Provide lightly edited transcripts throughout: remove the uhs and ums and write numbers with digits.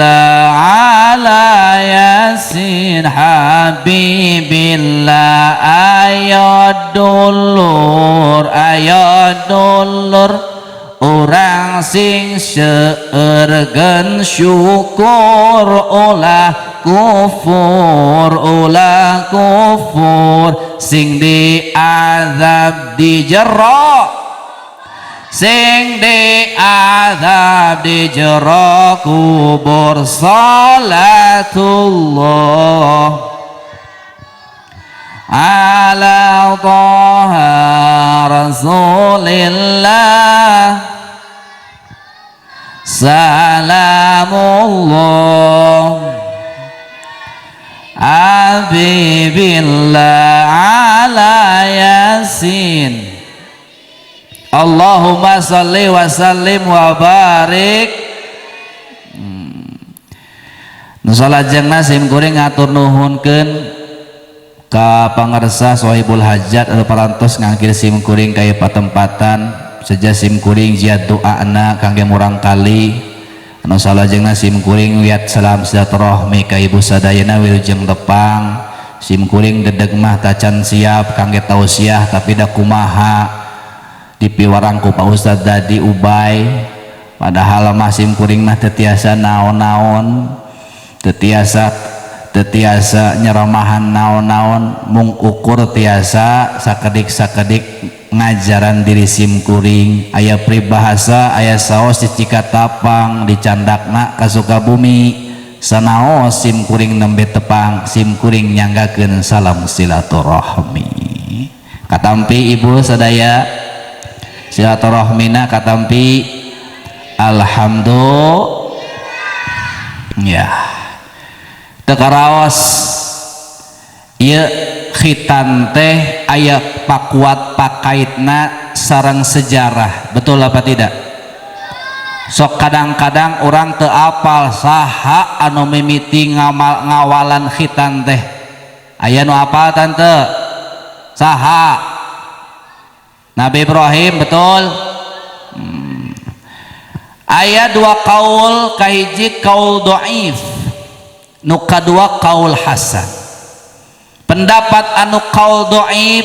Ala Yasin Habibillah, ayo dulur, ayo dulur, urang sing seueur syukur, ulah kufur, ulah kufur, sing diazab di jero, sing diazab di jero kubur. Salatullah ala Taha Rasulillah, salamullah Habibillah ala Yasin. Allahumma salli wa sallim wa barik. Nu salajengna sim kuring ngatur nuhunkeun ka pangersa Sohibul Hajat anu parantos ngangkir sim kuring ka ieu patempatan, seja sim kuring jiat doana kangge murang kali. Anu salajengna sim kuring wiat salam silaturahmi ka ibu sadayana, wilujeng tepang. Sim kuring dedeg mah tacan siap kangge tausiah, tapi da kumaha dipiwarang ku Pak Ustad Dadi Ubay, padahal mah sim kuring mah teu tiasa naon-naon, teu tiasa, teu tiasa nyeramahan naon-naon, mung ukur tiasa sakedik-sakedik ngajaran diri sim kuring. Aya peribahasa, aya saos di Cikatapang, dicandakna ka Sukabumi. Sanaos sim kuring nembe tepang, sim kuring nyanggakeun salam silaturahmi. Katampi ibu sadaya silaturahmina? Katampi? Alhamdulillah ya. Teu karaos ieu khitan teh aya pakuat pakaitna sareng sejarah, betul apa tidak? Sok kadang-kadang orang teu apal saha anu mimiti ngamal ngawalan khitan teh. Aya nu apal, Tante? Saha? Nabi Ibrahim, betul. Aya dua kaul, kahiji kaul doif, nu kadua kaul hasan. Pendapat anu kaul doif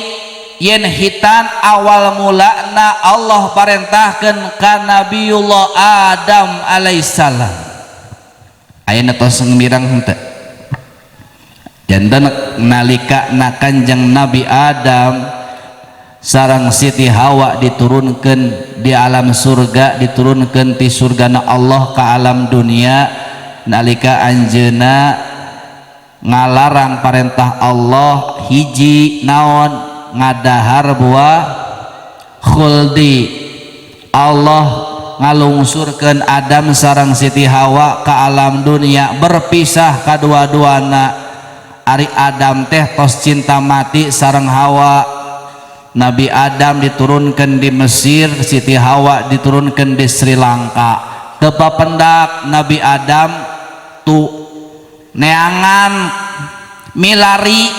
yen khitan awal mulana Allah parentahkan ka Nabiullah Adam alaihissalam. Aya tos mirang henteu? Janten nalika na Kanjeng Nabi Adam sareng Siti Hawa diturunkan di alam surga, diturunkan ti surgana Allah ke alam dunia, nalika anjeuna ngalarang perintah Allah hiji naon, ngadahar buah khuldi, Allah ngalungsurkeun Adam sareng Siti Hawa ke alam dunia, berpisah kedua-duana. Ari Adam teh tos cinta mati sareng Hawa. Nabi Adam diturunkan di Mesir, Siti Hawa diturunkan di Sri Lanka. Teu papendak Nabi Adam tu neangan, milari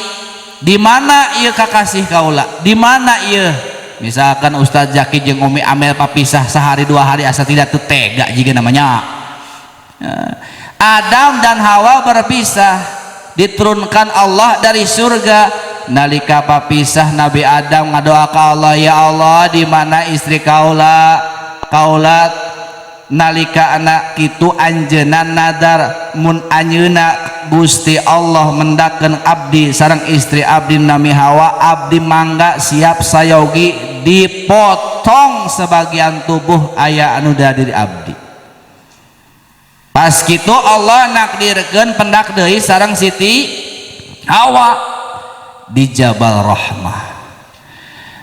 di mana ieu kakasih kaula, di mana ieu. Misalkan Ustadz Zaki jeung Umi Amel papisah sehari 2 hari, asa tidak tuh tega jika namanya. Adam dan Hawa berpisah, diturunkan Allah dari surga. Nalika papisah, Nabi Adam ngadoa ka Allah, "Ya Allah, di mana istri kaula?" Kaula nalika anak kitu anjeunna nadar, mun anjeunna Gusti Allah mendakeun abdi sareng istri abdi nami Hawa, abdi mangga siap sayogi dipotong sebagian tubuh aya anu diri abdi. Pas kitu Allah nakdirkeun pendak deui sareng Siti Hawa di Jabal Rahmah.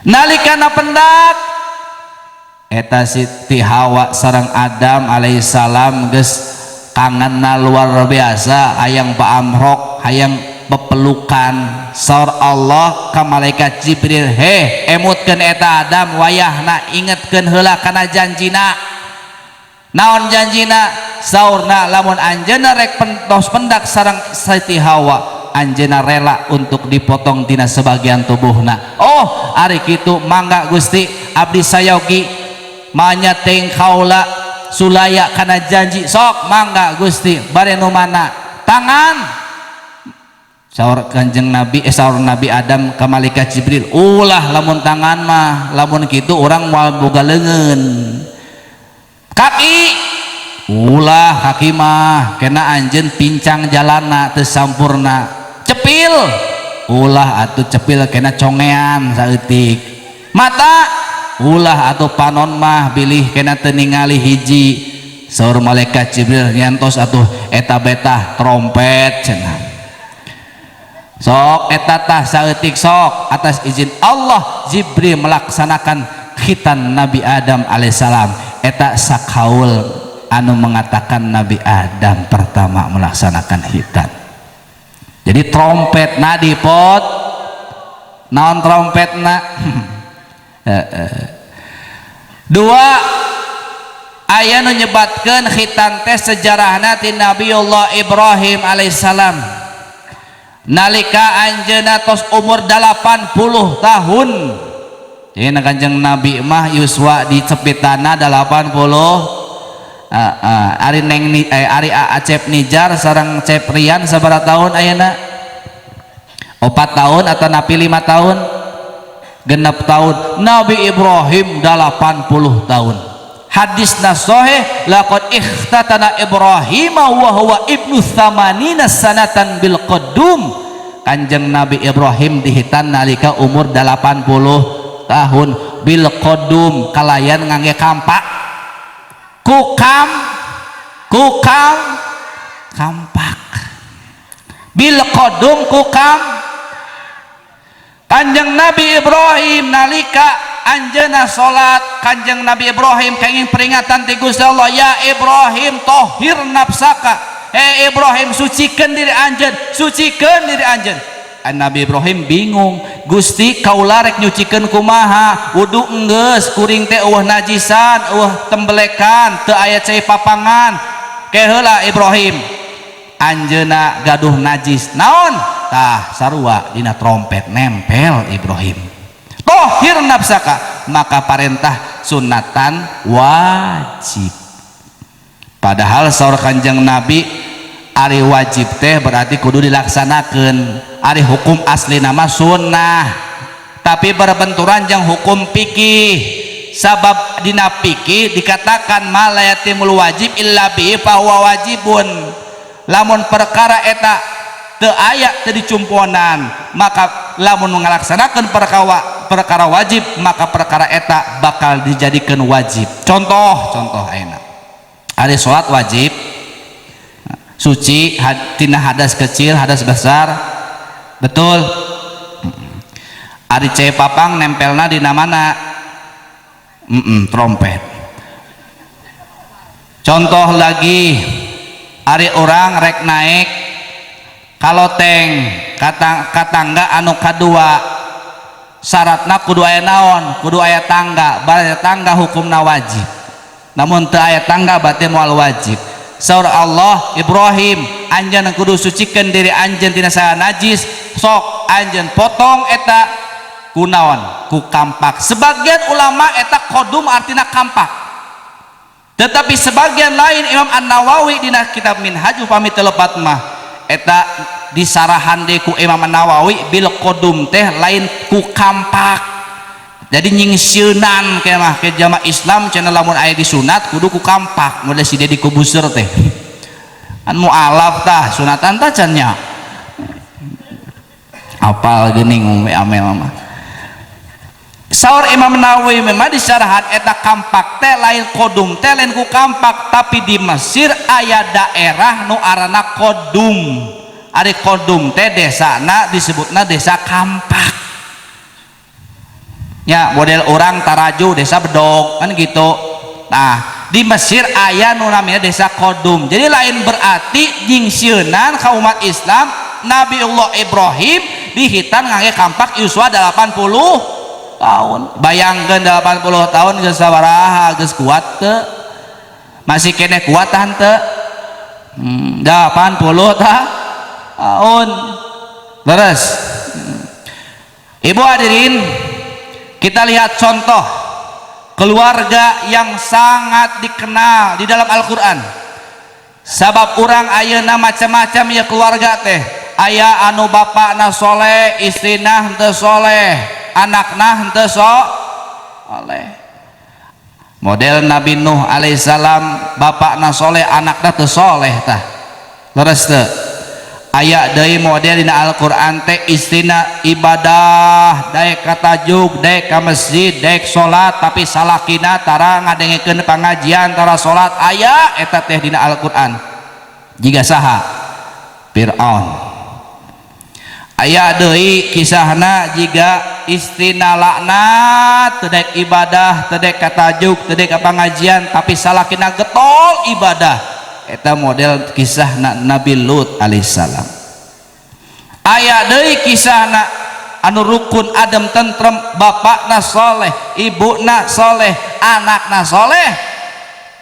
Nalikana pendak eta, Siti Hawa sareng Adam alaihissalam geus kangenna luar biasa, hayang paamrok, hayang pepelukan. Saur Allah ka malaikat Jibril, "Heh, emutkeun eta Adam, wayahna ingetkeun heula kana janjina." Naon janjina? Saurna, lamun anjeunna rek tos pendak sareng Siti Hawa, anjeunna rela untuk dipotong tina sebagian tubuhna. "Oh, ari kitu mangga Gusti, abdi sayogi manya teng kaula." sulaya kana janji. Sok mangga Gusti, bade nu mana? Tangan. Saur Kanjeng Nabi, saur Nabi Adam ka malaikat Jibril, ulah lamun tangan mah, lamun kitu urang moal boga leungeun. Kaki, ulah kaki mah, kena anjeun pincang jalana teu sampurna. Cepil, ulah atuh cepil, kena congean saeutik. Mata, ulah atuh panon mah, bilih kena teu ningali hiji. Saur malaikat Jibril, nyantos atuh eta betah trompet cenah. Sok eta tah saeutik, sok atas izin Allah Jibril melaksanakan khitan Nabi Adam alaihissalam. Eta sakaul anu mengatakan Nabi Adam pertama melaksanakan khitan. Jadi trompet na dipot naon trompetna? Dua, aya nu nyebatkeun khitan teh sejarahna ti Nabiullah Ibrahim alaihissalam nalika anjeunna tos umur 80 tahun. Jadi Kanjeng Nabi mah yuswa di cepitana 80. Ari neng ari Acep Nijar sareng Cep Rian sabaraha tahun ayeuna? 4 tahun atau napi 5 tahun? 6 tahun. Nabi Ibrahim 80 tahun. Hadisna sahih, laqad ikhtatana Ibrahim wa huwa ibnu thamanina sanatan bil qadum. Kanjeng Nabi Ibrahim dihitan nalika umur 80 tahun bil qadum, kalayan ngangge kampak. Kukam kukam kampak bil qadum kukam. Kanjeng Nabi Ibrahim nalika anjeunna salat, Kanjeng Nabi Ibrahim kenging peringatan ti Gusti Allah, ya Ibrahim tohir nafsaka, eh Ibrahim sucikan diri anjeun, sucikan diri anjeun. Nabi Ibrahim bingung, Gusti kaula rek nyucikeun kumaha, wudu enggeus, kuring teh eueuh najisan, eueuh tembelekan, teu aya cai papangan. Ke heula Ibrahim, anjeunna gaduh najis naon? Tah sarua dina trompet nempel Ibrahim. Tohir nafsaka, maka parentah sunatan wajib. Padahal saur Kanjeng Nabi ari wajib teh berarti kudu dilaksanakan. Ari hukum asli nama sunnah, tapi berbenturan jeung hukum fikih. Sabab dina fikih dikatakan ma la yatimul wajib illa bihi fa huwa wajibun. Lamun perkara eta teu aya teu dicumponan, maka lamun ngalaksanakeun perkara wajib, maka perkara eta bakal dijadikan wajib. Contoh ayeuna ari salat wajib, suci tina hadas kecil hadas besar, betul. Ari cai papang nempelna dina mana? Trompet. Contoh lagi, ari orang rek naik kaloteng katangga anu kadua, syaratna kudu aya naon? Kudu aya tangga. Baraya tangga hukumna wajib, namun teu aya tangga berarti moal wajib. Saur Allah, Ibrahim anjeun kudu sucikeun diri anjeun tina sagala najis, sok anjeun potong eta kunaon? Ku kampak. Sebagian ulama eta qadum artina kampak, tetapi sebagian lain Imam An-Nawawi dina kitab Minhaj upami teu lepat mah eta disarahan deui ku Imam An-Nawawi bil qadum teh lain ku kampak. Jadi nyingsieunan ke mah ke jamaah Islam cenah lamun aya disunat kudu ku kampak, model si Deddy Kobuser teh kan mualaf tah sunatan tah can nya apal geuning umi amel mah. Saur Imam Nawawi memang disarahan eta kampak teh lain qadum teh lain ku kampak, tapi di Mesir aya daerah nu aranna qadum. Ari qadum teh desana disebutna desa kampak ya, model orang Taraju desa Bedog kan gitu. Nah di Mesir aya nu namanya desa Qadum. Jadi lain berarti nyingsieunan ka umat Islam Nabiullah Ibrahim dihitan ngangge kampak yuswa 80 tahun. Bayangkeun 80 tahun geus sabaraha, geus kuat teu? Masih keneh kuat tahan teu? 80 tahun. Terus Ibu hadirin, kita lihat contoh. Keluarga yang sangat dikenal di dalam Al-Quran. Sabab urang ayeuna macam-macam ya keluarga teh. Aya anu bapakna soleh, istrina henteu soleh, anakna henteu soleh. Model Nabi Nuh alaihissalam, bapakna soleh, anakna teu soleh tah. Leres teu? Aya deui model dina Al-Qur'an teh istrina ibadah, daek ka tajuk, daek ka masjid, daek salat, tapi salakina tara ngadengekeun pangajian, tara salat. Aya eta teh dina Al-Qur'an. Jiga saha? Fir'aun. Aya deui kisahna jiga istrina laknat, teu daek ibadah, teu daek ka tajuk, teu daek ka pangajian, tapi salakina getol ibadah. Eta model kisah Nabi Lut alaihissalam. Aya deui kisahna anu rukun adem tentrem, bapakna soleh, ibuna soleh, anakna soleh.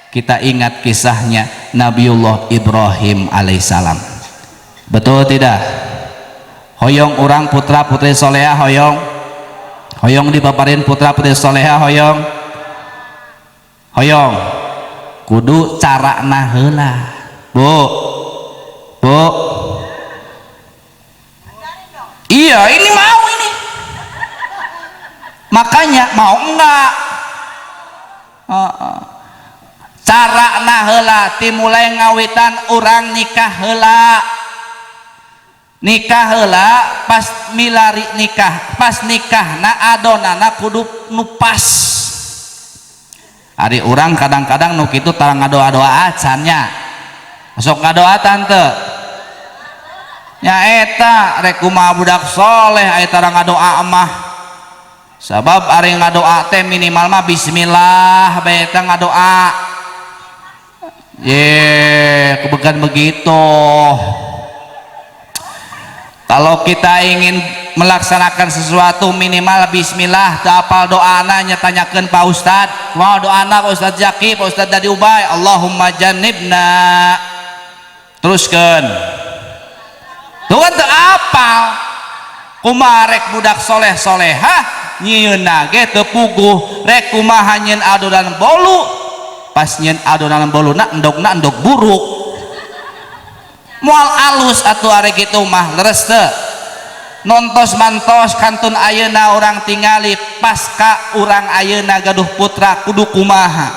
Kita ingat kisahnya Nabiullah Ibrahim alaihissalam. Betul tidak? Hoyong urang putra putri soleha, hoyong, hoyong dipaparin putra putri soleha, hoyong, hoyong. Kudu carana heula, Bu. Bu, iya, ini mau ini, makanya mau enggak? Carana heula timulai ngawitan urang nikah heula. Nikah heula, pas milari nikah, pas nikahna adonana kudu nu pas. Ari urang kadang-kadang nu kitu tara ngadoa-doa acan nya. Sok ngadoa tante nya eta rek kumaha budak soleh aya tara ngadoa mah. Sabab ari ngadoa teh minimal mah bismillah bae eta ngadoa. Ye, bukan begitu. Kalau kita ingin melaksanakan sesuatu minimal bismillah, teu apal doana nya tanyakeun Pak Ustad. Kumaha doana Pak Ustad Zaki, Pak Ustad Dadi Ubay? Allahumma jannibna. Teruskeun. Tuh kan teu apal. Kumaha rek budak soleh solehah nyieunna ge teu puguh, rek kumaha nyieun adonan bolu, pas nyieun adonan boluna endogna endog buruk, moal alus atuh ari kitu mah. Leres teu? Nontos mantos kantun ayeuna urang tingali pasca urang ayeuna gaduh putra kudu kumaha.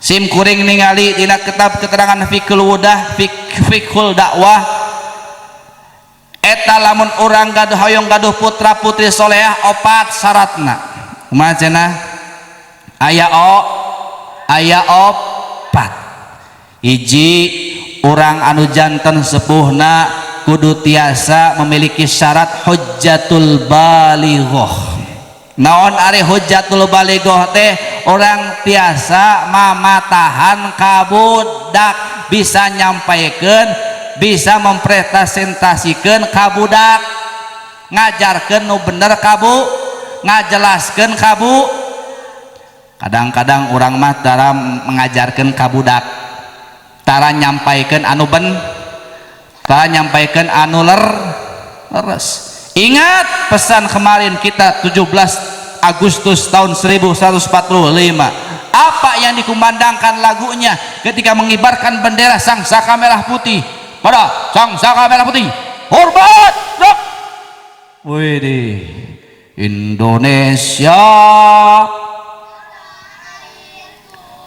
Sim kuring ningali dina kitab keterangan fikul wudah, fikul dakwah eta lamun urang gaduh, hoyong gaduh putra putri soleah, opat syaratna. Kumaha cenah? Aya o aya opat. Hiji, urang anu janten sepuhna kudu tiasa memiliki syarat hujjatul balighah. Naon ari hujjatul balighah teh? Orang tiasa mamatahan ka budak, bisa nyampaikeun, bisa mempresentasikan ka budak, ngajarkeun nu bener kabu, ngajelaskeun kabu. Kadang-kadang urang mah tara mengajarkeun ka budak, tara nyampaikeun anu ben, tara nyampaikeun anu leres. Ingat pesan kemarin kita 17 Agustus tahun 1145, apa yang dikumandangkan lagunya ketika mengibarkan bendera Sang Saka Merah Putih? Pada Sang Saka Merah Putih, hormat gerak. Widih, Indonesia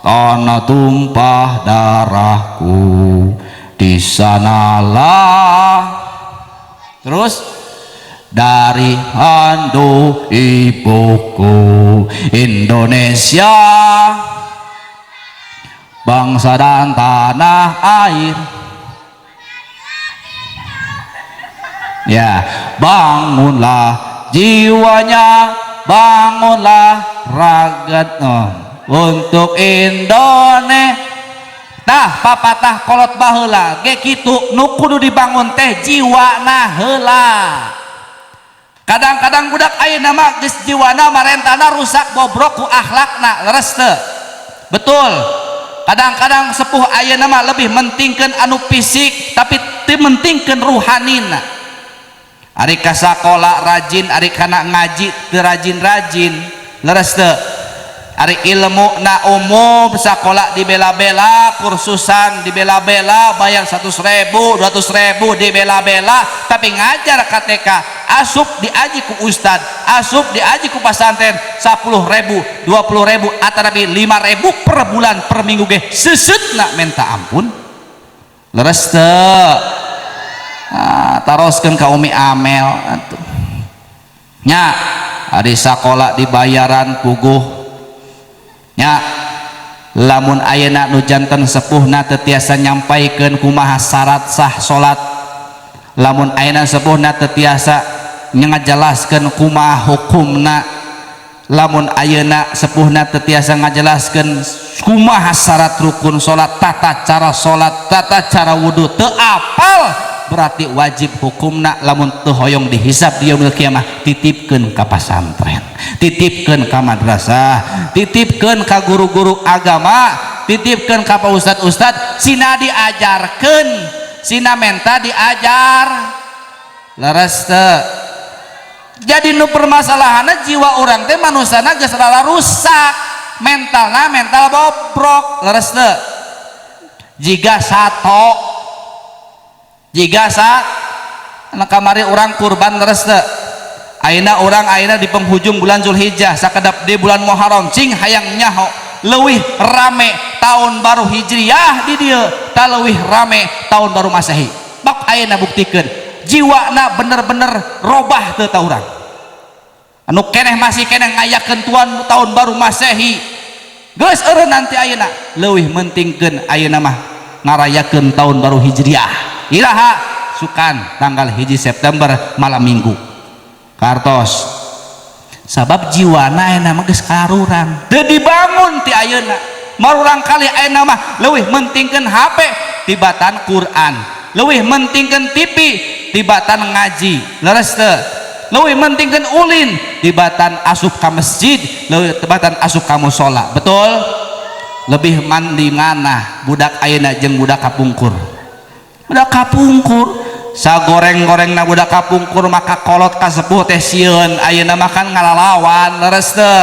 tanah tumpah darahku, di sanalah terus dari handu ibuku, Indonesia bangsa dan tanah air. Ya, bangunlah jiwanya, bangunlah raga, oh, untuk Indonesia. Tah papatah kolot baheula ge kitu, nu kudu dibangun teh jiwana heula. Kadang-kadang budak ayeuna mah geus jiwana marentana rusak bobrok ku akhlakna. Leres teu? Betul. Kadang-kadang sepuh ayeuna mah lebih mentingkeun anu fisik tapi teu mentingkeun ruhanina. Ari ka sakola rajin, ari kana ngaji teu rajin-rajin. Leres teu? Ari ilmu na umum, sekolah dibela-bela, kursusan dibela-bela, bayar 100 ribu, 200 ribu dibela-bela, tapi ngajar ka TK, asup diaji ku ustad, asup diaji ku pasantren, 10 ribu, 20 ribu, atau tapi 5 ribu per bulan, per minggu ge sesut nak minta ampun. Leres teu? Ah, taroskeun ka Umi Amel atuh nya. Ari sakola dibayaran puguh nya. Lamun ayeuna nu janten sepuhna teu tiasa nyampaikeun kumaha syarat sah salat, lamun ayeuna sepuhna teu tiasa ngajelaskeun kumaha hukumna, lamun ayeuna sepuhna teu tiasa ngajelaskeun kumaha syarat rukun salat, tata cara salat, tata cara wudu teu apal, berarti wajib hukumna, lamun teu hoyong dihisab di yaumil kiamah, titipkeun ka pasantren, titipkeun ka madrasah, titipkeun ka guru-guru agama, titipkeun ka pak ustad-ustad, sina diajarkeun, sina menta diajar. Leres teu? Jadi nu permasalahanna jiwa orang teh manusana geus rada rusak mentalna, mental bobrok. Leres teu? Jiga sato, jika sa anak kamari orang kurban, leres teu? Ayeuna orang, ayeuna di penghujung bulan Zulhijjah, sakedap di bulan Muharram, cing hayang nyaho, leuwih rame tahun baru Hijriah di dieu ta leuwih rame tahun baru Masehi? Bak ayeuna buktikeun jiwana bener-bener robah teu ta urang anu keneh masih keneh ngayakeun tuan tahun baru Masehi. Geus eureun nanti, ayeuna leuwih mentingkeun ayeuna mah ngarayakeun tahun baru Hijriah. Iraha? Sukan tanggal 1 September, malam Minggu. Kartos sabab jiwana ayeuna mah geus karurang, teu dibangun ti ayeuna. Marurang kali ayeuna mah leuwih mentingkeun HP tibatan Quran, leuwih mentingkeun TV tibatan ngaji. Leres teu? Leuwih mentingkeun ulin tibatan asup ka masjid, leuwih tibatan asup ka musola. Betul? Lebih mandi mana budak ayeuna jeung budak kapungkur? Budak kapungkur sagoreng-gorengna, budak kapungkur maka kolot ka sepuh teh sieun, ayeuna makan ngalalawan. Leres teu?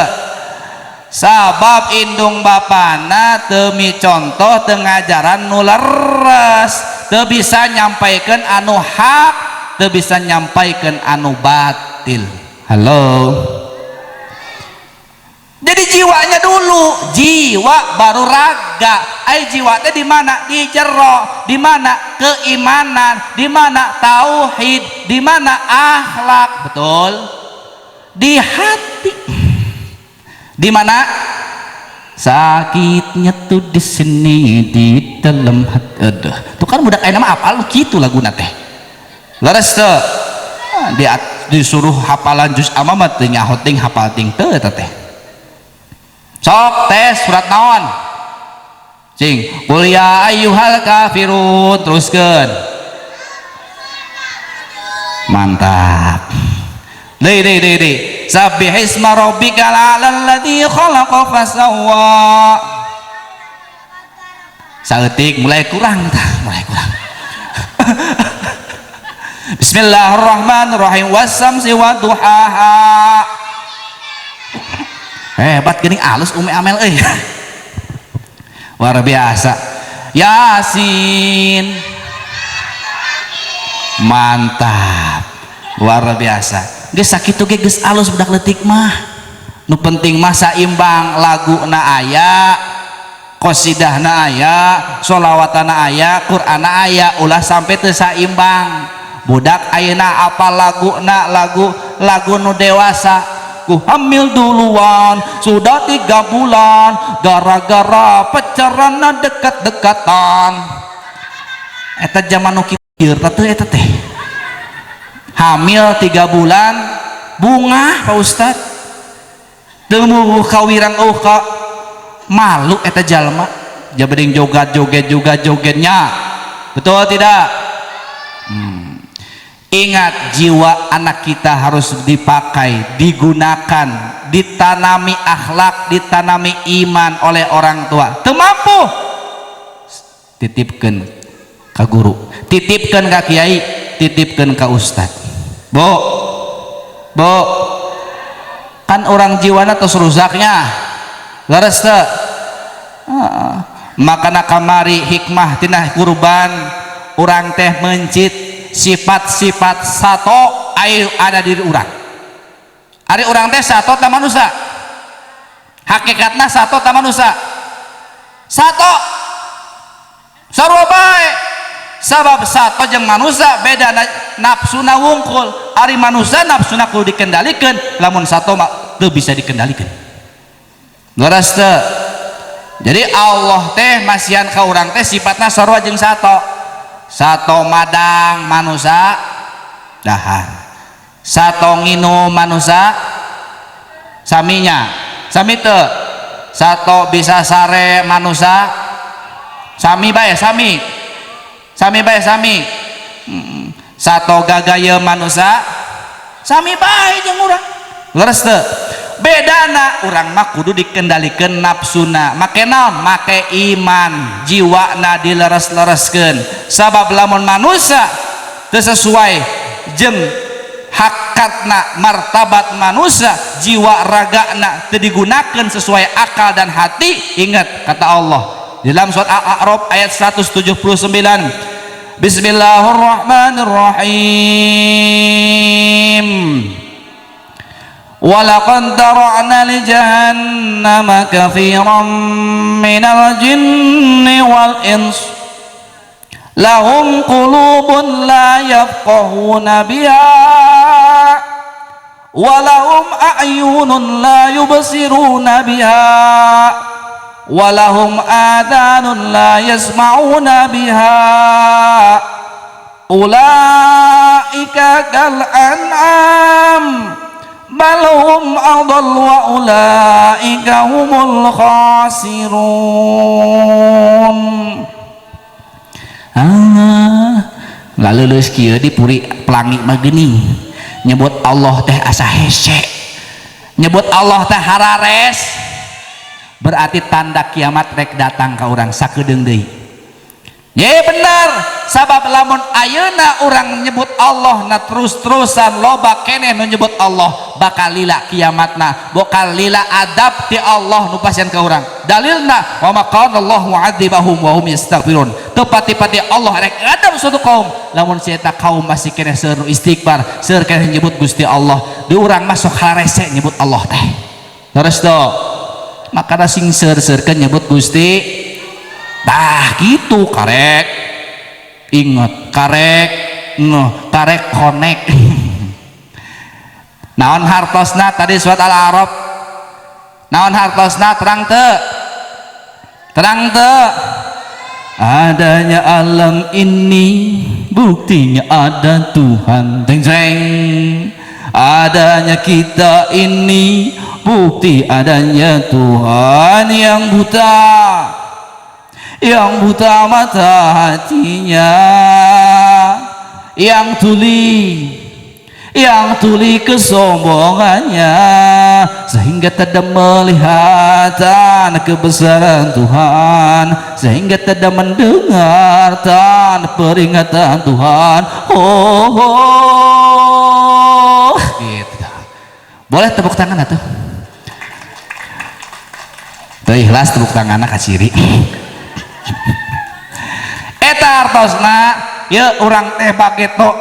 Sabab indung bapana teu micontoh, teu ngajaran nu leres, teu bisa nyampaikeun anu hak, teu bisa nyampaikeun anu batil. Halo? Jadi jiwanya dulu, jiwa baru raga. Ai jiwa teh di mana? Di jero. Di mana keimanan, di mana tauhid, di mana akhlak? Betul? Di hati. Di mana sakitnya tuh? Di sini, di dalam hati. Aduh, tuh kan budak ayeuna mah apal kitu laguna teh. Leres teu? Ah, dia disuruh hafalan juz amma mah teu nyaho ting, hafal ting teu eta teh. Sok tes surat naon cing? Qul ya ayyuhal kafirun, teruskeun. Mantap. Deui, deui, deui, deui. Sabbihisma rabbikal a'la alladzi khalaqa fasawwa. Saeutik mulai kurang tah, mulai kurang. Bismillahirrahmanirrahim, wasyamsi waduhaha. Hebat geuning, alus Umi Amel euy. Luar biasa. Yasin. Mantap. Luar biasa. Geus sakitu ge geus alus budak leutik mah. Nu penting mah saimbang, laguna aya, qosidahna aya, sholawatana aya, Qur'ana aya, ulah sampai teu saimbang. Budak ayeuna apa laguna? Lagu lagu nu dewasa. Ku hamil duluan sudah 3 bulan, gara-gara pacaran dekat-dekatan. Eta zaman nu kieu teh, eta teh hamil 3 bulan bungah, Pak Ustad, teu kawirang, oh ka malu eta jalma jabeding jogat joget juga jogetnya. Betul tidak? Ingat, jiwa anak kita harus dipakai, digunakan, ditanami akhlak, ditanami iman oleh orang tua. Teu mampu, titipkan ke guru, titipkan ke kiai, titipkan ke ustad. Bu, bu, kan orang jiwana terus rusaknya. Leres teu? Makana kamari hikmah tina kurban urang teh mencit sifat-sifat sato ayo ada diri urang. Ari urang teh sato ta manusia? Hakikatna sato ta manusia? Sato. Sarua bae. Sabab sato jeung manusia beda nafsuna wungkul. Ari manusia nafsuna kudu dikendalikan, lamun sato mah teu bisa dikendalikan. Leres teu? Jadi Allah teh masihan ka urang teh sifatna sarua jeung sato. Sato madang manusia dahar, sato nginum manusia saminya, sami teu? Sato bisa sare manusia sami bae, sami sami bae sami. Sato gagaya manusia sami bae jeung urang. Leres teu? Bedana urang mah kudu dikendalikan nafsuna, make naon? Make iman, jiwana dileres-lereskeun. Sabab lamun manusia teu sesuai jeung hakatna martabat manusia, jiwa ragana teu digunakeun sesuai akal dan hati. Ingat kata Allah di dalam surat Al-A'raf ayat 179, Bismillahirrahmanirrahim. Walaqad dara'na li jahannama katsiran minal jinni wal ins lahum qulubun la yafqahuna biha wa lahum a'yunun la yubsiruna biha wa lahum adhanun la yasma'una biha ulaika kal an'am bal hum adall wa ulaika humul khasirun. Laleuleus kieu di puri pelangi mah geuning nyebut Allah teh asa hese, nyebut Allah teh harares, berarti tanda kiamat rek datang ka urang sakedeung deui. Ye bener, sabab lamun ayeuna urang nyebut Allah na terus-terusan loba keneh nu nyebut Allah, bakal lila kiamatna, bakal lila adab ti Allah nu pasian ka urang. Dalilna wa ma kana Allahu mu'adzibahum wa hum yastaghfirun. Teu pati-pati Allah rek ngadab suatu kaum lamun si eta kaum masih keneh seueur istighfar, seueur keneh nyebut Gusti Allah. Di urang masuk harese nyebut Allah teh. Terus do, makana sing seueur-seueurkeun nyebut Gusti. Bah gitu karek inget, karek ngeh, karek konek. Naon hartosna tadi surat Al-A'raf? Naon hartosna terang teu? Terang teu? Adanya alam ini buktinya ada Tuhan. Jeng jeng. Adanya kita ini bukti adanya Tuhan. Yang buta, yang buta mata hatinya, yang tuli, yang tuli kesombongannya, sehingga tidak melihat kebesaran Tuhan, sehingga tidak mendengar peringatan Tuhan. Oh, oh. Gitu. Boleh tepuk tangan atuh? Teu ikhlas tepuk tanganna ka ciri. Eta artosna ya urang teh bageto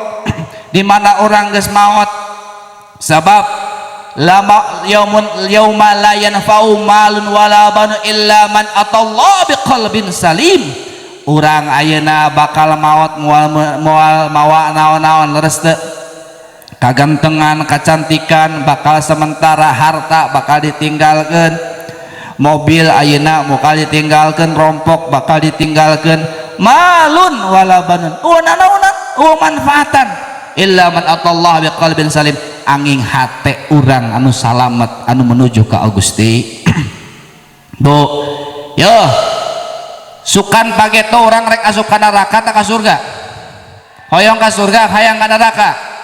di mana urang geus maot, sabab lama yaumun yauma la yanfa'u malun wala banun illa man atallah biqalbin salim. Urang ayeuna bakal maot moal moal mawa naon-naon, leres teu? Kagantengan, kacantikan bakal sementara, harta bakal ditinggalkeun, mobil ayeuna bakal ditinggalkeun, rompok bakal ditinggalkeun, malun wala banun, unana manfaatan illa man atallah biqalbin salim. Angin hate urang anu salamet anu menuju ka Gusti. Bu, yo sukan pageto urang rek asup ka neraka ta ka surga? Hoyong ka surga, hayang ka neraka?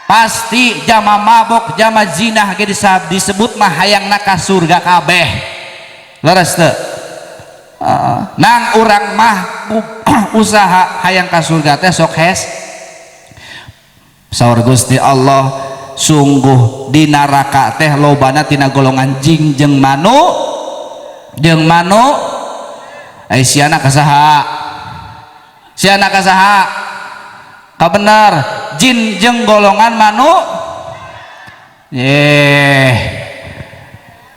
Pasti jama mabok, jama zinah ge disebut mah hayangna ka surga kabeh. Leres teu? Nang urang mah usaha hayang ka surga teh sok hes. Saur Gusti Allah, sungguh di neraka teh lobana tina golongan jin jeung manusia. Jeung manu ai siana ka saha? Siana ka saha? Kabener jin jeung golongan manu.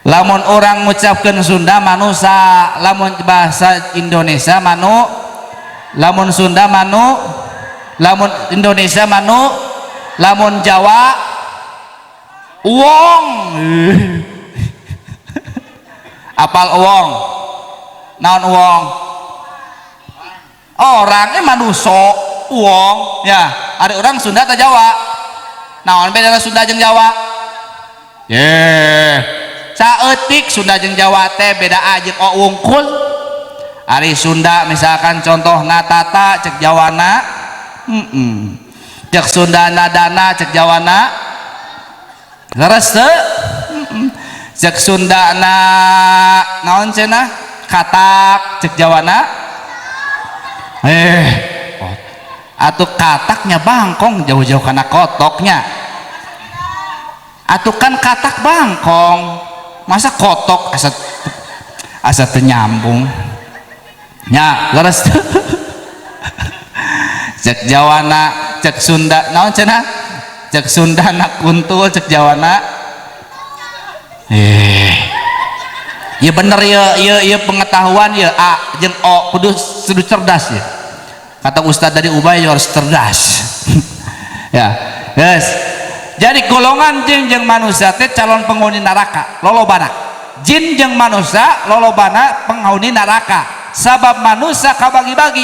Lamun orang ngucapkeun Sunda manusa, lamun bahasa Indonesia manu, lamun Sunda manu, lamun Indonesia manu, lamun Jawa uwong. Apal uwong? Naon uwong? Orangnya manuso uwong ya. Ada orang Sunda atau Jawa? Naon beda Sunda jeung Jawa? Saeutik Sunda jeung Jawa teh beda aja o wungkul. Ari Sunda misalkan contoh natata cek Jawana, cek Sunda nadana cek Jawana, leres teu? Cek Sunda na naon cenah? Katak cek Jawana. Atuh kataknya bangkong jauh-jauh kana kotoknya. Atuh kan katak bangkong, masa kotok asa asa teu nyambung nya, leres teu? Cek Jawana, cek Sunda naon cenah? Cek Sunda na kuntul, cek Jawana ya bener ya, ya ya pengetahuan ya A jeung O kudu kudu cerdas ya. Kata Ustadz dari Ubay harus cerdas. Ya, yes. Jadi golongan jin jeung manusia teh calon penghuni neraka lolobana. Jin jeung manusia lolobana penghuni neraka. Sabab manusia kabagi-bagi,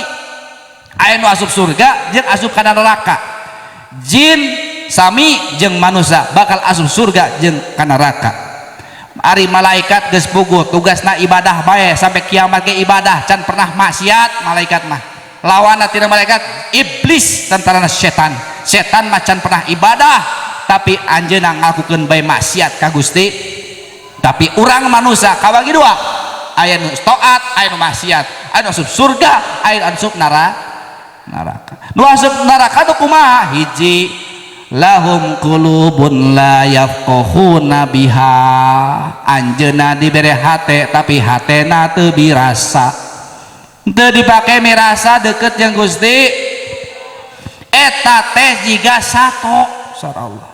aya nu asup surga jeung asup kana neraka. Jin sami jeung manusia bakal asup surga jeung kana neraka. Ari malaikat geus puguh tugasna ibadah bae sampai kiamat ge ibadah, can pernah maksiat malaikat mah. Lawanna tina malaikat iblis, tentarana setan. Setan mah can pernah ibadah, tapi anjeunna ngalakukeun bae maksiat ka Gusti. Tapi urang manusia kabagi dua, aya nu taat, aya nu maksiat, aya nu asup surga, aya nu asup neraka. Nu asup neraka tuh kumaha? Hiji, lahum qulubun la yafqahuna biha. Anjeunna dibere hate tapi hatena teu birasa, teu dipake mirasa deket jeung Gusti. Eta teh jiga sato sar Allah,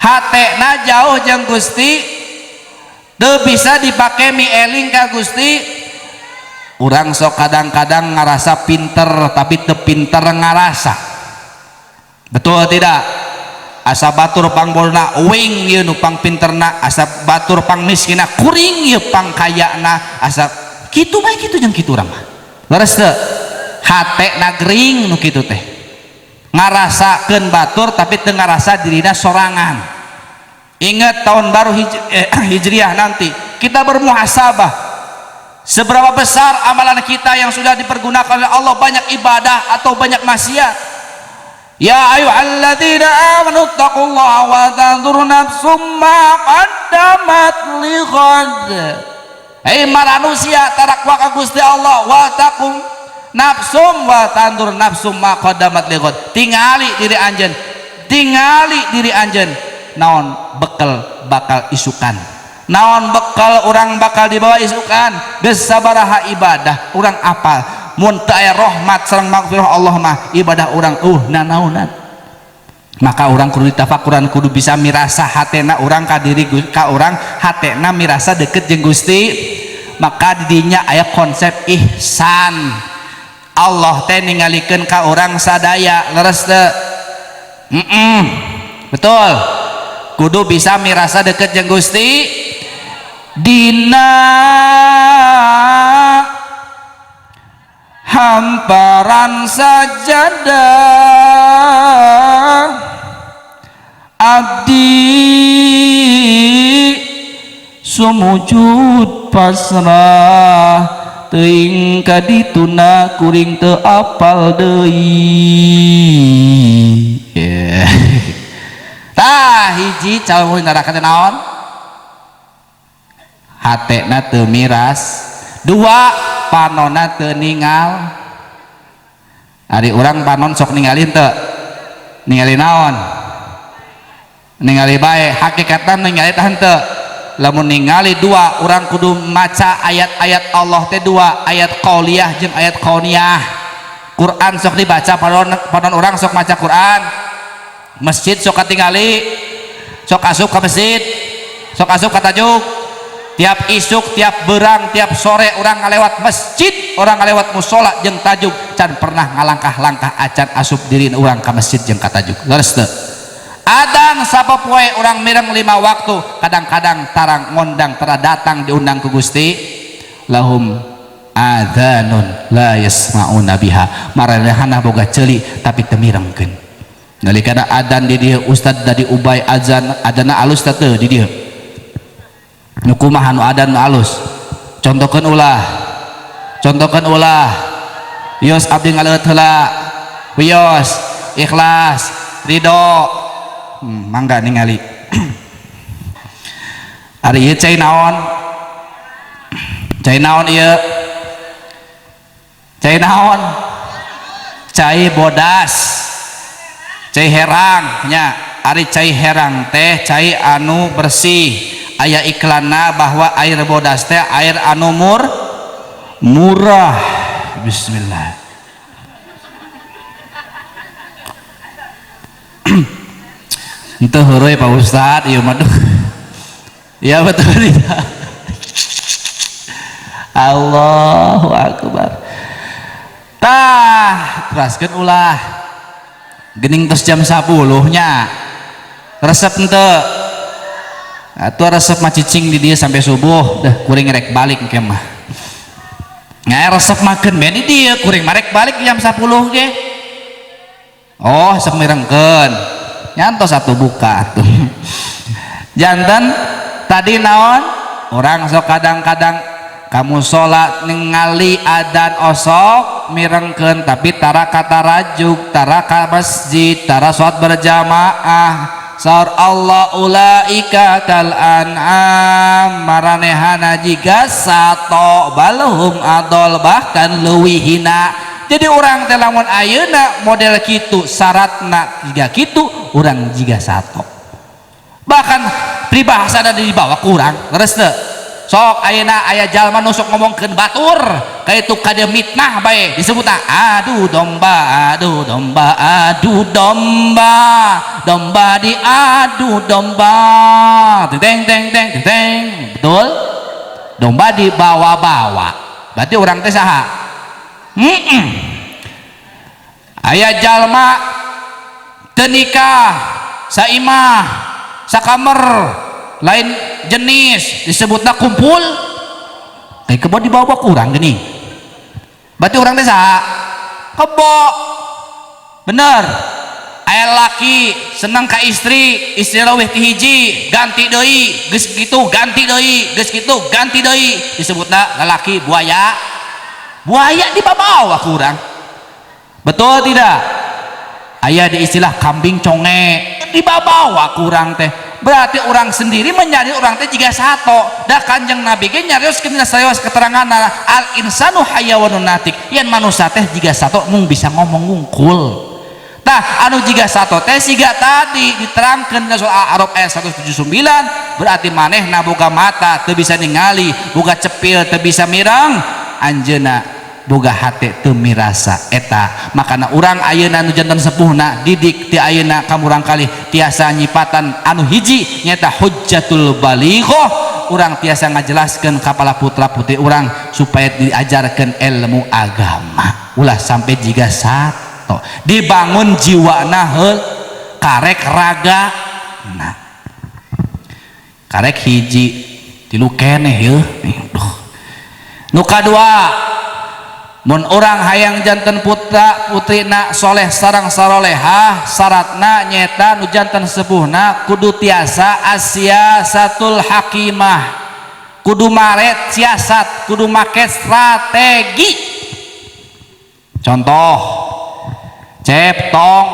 hatena jauh jeung Gusti, teu bisa dipake mieling ka Gusti. Urang sok kadang-kadang ngarasa pinter tapi teu pinter ngarasa, betul tidak? Asa batur pangbolna uing ieu nu pangpinterna, asa batur pangmiskina kuring ieu pangkayana, asa kitu bae kitu jeung kitu urang mah. Leres teu? Hatena gering nu kitu teh, ngarasakeun batur tapi teu ngarasa dirina sorangan. Ingat tahun baru Hijriah nanti kita bermuhasabah seberapa besar amalan kita yang sudah dipergunakan oleh Allah, banyak ibadah atau banyak maksiat. Ya ayyuhalladzina amanu taqullaha wa tanzur nafsum ma qaddamat lighad. Hei manusia, tarakwa ka Gusti Allah, wa taqum nafsum wa tanzur nafsum ma qaddamat lighad. Tingali diri anjeun, tingali diri anjeun, naon bekal bakal isukan, naon bekal orang bakal dibawa isukan. Geus sabaraha ibadah urang apal, mun teu aya rahmat sareng magfirah Allah mah ibadah urang nanaonan. Maka urang kudu ditafakuran, kudu bisa mirasa hatena urang ka diri ka urang, hatena mirasa deket jeung Gusti. Maka didinya aya konsep ihsan. Allah teh ningalikeun ka urang sadaya, leres teu? Betul, kudu bisa mirasa deket jeung Gusti. Dina hamparan sajadah abdi sumujud pasrah, teuing kadituna kuring teu apal deui. Tah hiji calon neraka teh naon? Hatena teu miras, dua panona teu ningal. Ari urang panon sok ningali teu? Ningali naon? Ningali bae, hakikatna ningali tah henteu. Lamun ningali dua urang kudu maca ayat-ayat Allah teh dua, ayat qauliyah jeung ayat kauniyah. Quran sok dibaca, panon urang sok maca Quran. Masjid sok katingali, sok asup ka masjid, sok asup ka tajuk. Tiap isuk, tiap berang, tiap sore orang ngalewat masjid, orang ngalewat musola jeung tajuk, can pernah ngalangkah-langkah acan asup diri urang ka masjid jeung ka tajuk. Leres teu? Adan sapopoe urang mireng 5 waktu, kadang-kadang tarang ngondang tara datang diundang ku Gusti. Lahum adzanun la yasma'una biha, maranehana boga ceuli tapi teu mirengkeun. Nalikana adan di dieu ustad dari Ubay azan, adana alus teh teu di dieu? Nu kumaha nu adan nu alus? Contohkeun ulah, contohkeun ulah. Wios abdi ngaleueut heula, wios ikhlas ridho. Mangga ningali. Ari ieu cai naon? Cai naon ieu? Cai naon? Cai bodas, cai herang nya. Ari cai herang teh cai anu bersih. Aya iklanna bahwa air bodas teh air anu murah. Bismillah. Henteu heureuy Pak Ustad ieu mah. Ya betul tidak? Allahu akbar. Tah, teraskeun ulah. Geuning tos jam 10 nya. Resep henteu? Atuh resep mah cicing di dieu sampai subuh, dah kuring rek balik engke mah. Nya resep makeun bae di dieu, kuring mah rek balik jam 10 ge. Oh, sok mirengkeun. Nyantos satu buka atuh. Janten tadi naon? Orang sok kadang-kadang kamu sholat ningali adan osok mirengkeun tapi tara katarajuk, tara ka masjid, tara sholat berjamaah. Saur Allah ulaika kal an'am, maranehana jiga sato balhum adol, bahkan leuwih hina. Jadi orang teh lamun ayeuna model kitu syaratna jiga kitu, urang jiga sato. Bahkan peribahasa di bawah kurang leres teu? Sok ayeuna aya jalma nu sok ngomongkeun batur kaitu kade mitnah bae disebutna adu domba, adu domba, adu domba, domba diadu domba, teng teng teng teng. Betul? Domba dibawa-bawa. Berarti urang teh saha? Aya jalma teu nikah, saimah, sakamer, lain jenis disebutna kumpul. Teh kebo dibawa kurang geuning. Berarti urang teh saha? Kebo. Bener. Aya laki senang ka istri, istri leuwih ti hiji, ganti deui, geus kitu ganti deui, geus kitu ganti deui, disebutna lalaki buaya. Buaya dibawa kurang. Betul tidak? Aya di istilah kambing conge dibawa kurang teh. Berarti orang sendiri menyari orang teh jiga sato. Da Kanjeng Nabi ge nyarios kena serios keterangan al insanu hayawanun natik. Yen manusia teh jiga sato mung bisa ngomong ngungkul. Tah anu jiga sato teh siga tadi diterangkeun dina surah Al-A'raf ayat 179, berarti manehna boga mata teu bisa ningali, boga cepil teu bisa mireng, anjeunna boga hate teu mirasa eta. Makana urang ayeuna nu janten sepuhna didik ti ayeuna ka murangkalih tiasa nyipatan anu hiji nyaeta hujjatul balighah. Urang tiasa ngajelaskeun ka para putra putri urang supaya diajarkeun ilmu agama, ulah sampai jiga sato dibangun jiwana heul karek raga nah karek hiji tilu keneh yeuh. Duh. Nu kadua, mun urang hayang janten putra putrina soleh sareng sarolehah, syaratna nyeta nu janten sepuhna kudu tiasa asyasatul hakimah, kudu maret siasat, kudu make strategi. Contoh cep tong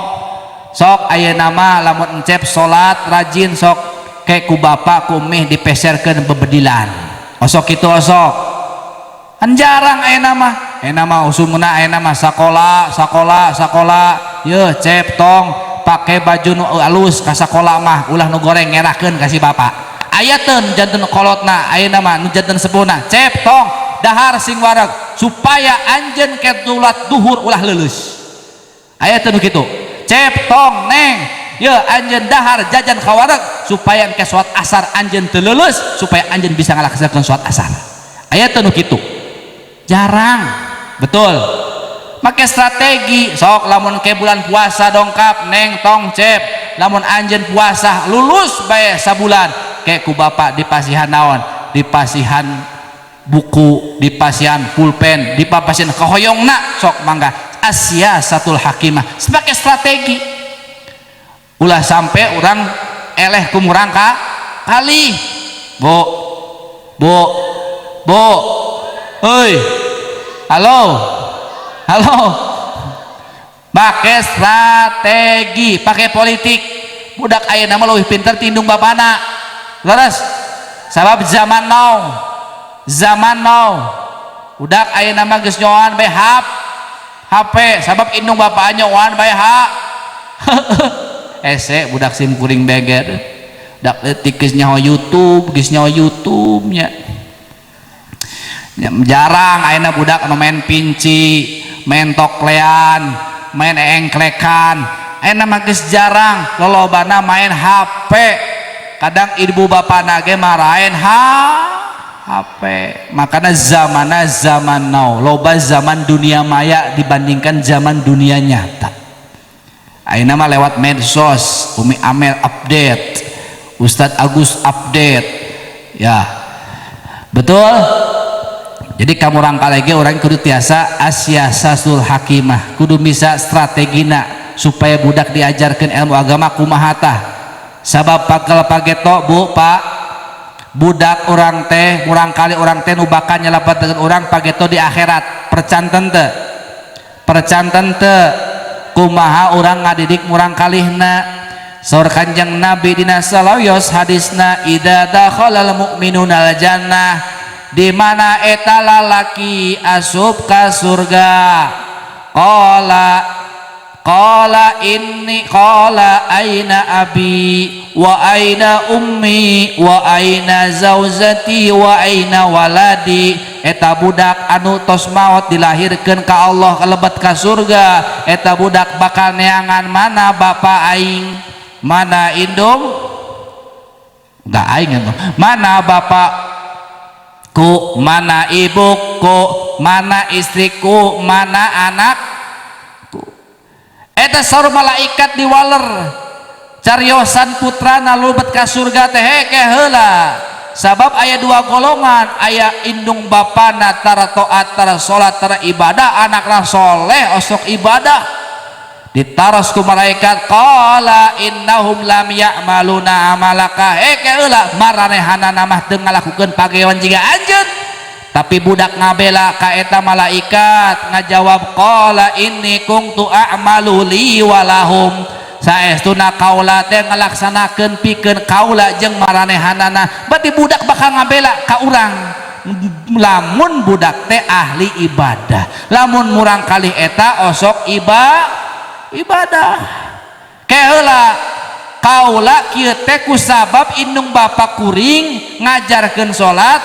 sok ayeuna mah lamun encep salat rajin sok ke ku bapak ku mih dipeserkeun bebedilan, osok kitu osok. Kan jarang ayeuna mah, ayeuna mah usumna ayeuna mah sakola sakola sakola, yeuh cep tong pake baju nu alus ka sakola mah ulah nu goreng ngerahkeun ka si bapak. Aya teu nu janten kolotna ayeuna mah, nu janten sepuhna? Cep, tong dahar sing wareg supaya anjeun ke salat duhur ulah leuleus. Aya teu nu kitu? Cep, tong, neng, ya anjeun dahar jajan kawareg supaya ke salat asar anjeun teu leuleus, supaya anjeun bisa ngalaksanakeun salat asar. Aya teu nu kitu? Jarang, betul? Make strategi. Sok lamun ke bulan puasa dongkap, neng, tong, cep, lamun anjeun puasa lulus bae sabulan, ke ku bapak dipasihan naon, dipasihan buku, dipasihan pulpen, dipasihan kahoyongna. Sok mangga, as-siyasatul hakimah, sebagai strategi ulah sampai orang eleh ku murangkalih. Bu, bu, bu, hoi, halo, halo. Pakai strategi, pakai politik. Budak ayeuna mah leuwih pinter ti indung bapana, leres? Sabab zaman now, zaman now, budak ayeuna mah geus nyoan bae HP, sabab indung bapak nyoan bae hese. Budak sim kuring beger, budak leutik geus nyaho YouTube, geus nyaho YouTube nya. Jarang ayeuna budak anu main pinci, main toklean, main engklekan. Ayeuna mah geus jarang, lolobana main HP. Kadang ibu bapana ge maraen HP. Makanya zamana zaman now, loba zaman dunia maya dibandingkan zaman dunia nyata. Ayeuna mah lewat medsos, Umi Amel update, Ustadz Agus update, ya betul. Jadi kamu lagi orang kudu tiasa as-siyasatul hakimah, kudu bisa strategina supaya budak diajarkan ilmu agama kumaha tah. Sabab pakel pageto, bu, pak, budak orang teh, murangkalih orang teh nu bakal nyelametkeun urang pageto di akhirat. Percanten teu? Percanten teu kumaha urang ngadidik murangkalihna? Saur Kanjeng Nabi dina salayos hadisna, idza dakhalal mu'minuna al jannah, di mana eta lalaki asup ka surga, qala qala inni qala aina abi wa aina ummi wa aina zauzati wa aina waladi. Eta budak anu tos maot dilahirkeun ka Allah kalebet ka surga, eta budak bakal neangan mana bapak aing, mana indung, enggak aing itu, mana bapakku, mana ibuku, mana istriku, mana anakku. Eta saur malaikat diwaler cariosan putrana lubet ka surga teh, heke heula, sabab aya dua golongan. Aya indung bapana tara taat, tara salat, tara ibadah, anakna soleh, osok ibadah. Ditaros ku malaikat, qala innahum lam ya'maluna amalaka, heke heula, maranehanana mah teu ngalakukeun pagawean jiga anjeun. Tapi budak ngabela ka eta malaikat, ngajawab, qala inni kuntu a'malu li walahum, saestuna kaula teh ngalaksanakeun pikeun kaula jeung maranehanana. Berarti budak bakal ngabela ka urang lamun budak teh ahli ibadah, lamun murangkalih eta osok ibadah. Keheula, kaula kieu teh kusabab indung bapak kuring ngajarkeun salat,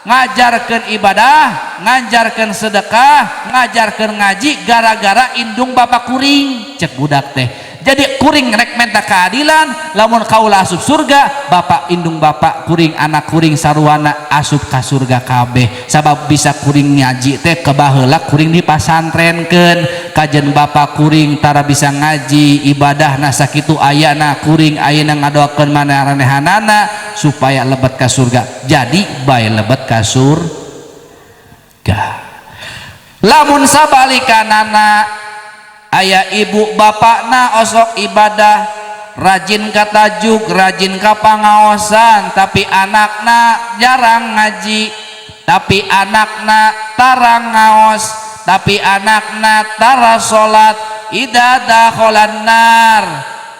ngajarkeun ibadah, ngajarkeun sedekah, ngajarkeun ngaji, gara-gara indung bapak kuring, cek budak teh. Jadi kuring rek minta keadilan, lamun kaula asup surga, bapak, indung bapak kuring, anak kuring saruana asup ka surga kabeh, sabab bisa kuring ngaji teh kebaheula kuring dipasantrenkeun. Kajen bapak kuring tara bisa ngaji, ibadah sakitu ayana, kuring ayeuna ngadoakeun maranehanana supaya lebet ka surga. Jadi bae lebet ka surga. Lamun sabalikanana, aya ibu bapakna osok ibadah, rajin ka tajuk, rajin ka pangaosan, tapi anakna jarang ngaji, tapi anakna tara ngaos, tapi anakna tara salat, idza dakhalan nar,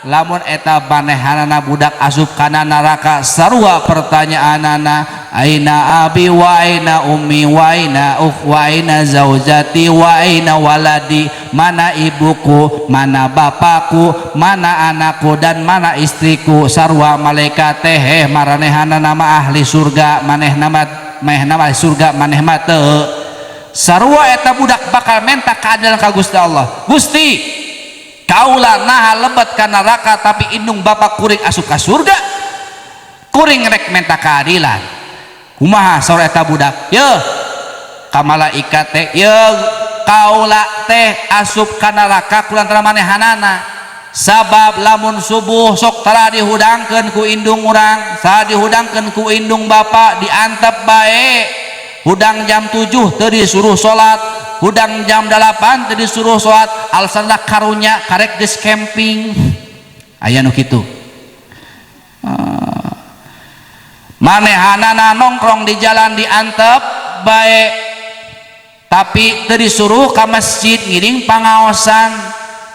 lamun eta manehanana budak asup kana neraka, sarua pertanyaanana. Aina abi wa aina ummi wa aina wa aina zaujati wa aina waladi. Mana ibuku, mana bapakku, mana anakku, dan mana istriku. Sarua malaikat teh maranehana nama ahli surga, maneh nama maneh nama ahli surga, maneh mah teu. Sarua eta budak bakal menta keadilan ka Gusti Allah. Gusti, kaula naha lebet ka neraka tapi indung bapak kuring asup ka surga. Kuring rek menta keadilan. Kumaha saur eta budak? Yeuh, ka malaikat teh, yeuh kaula teh asup ka neraka kulantaran manehanana. Sabab lamun subuh sok tara dihudangkeun ku indung urang, tara dihudangkeun ku indung bapa, diantep bae. Hudang jam 7 teu disuruh salat, hudang jam 8 teu disuruh salat, alasanna karunya karek geus camping. Aya nu kitu. Manehanana nongkrong di jalan diantep bae, tapi teu disuruh ka masjid ngiring pangaosan,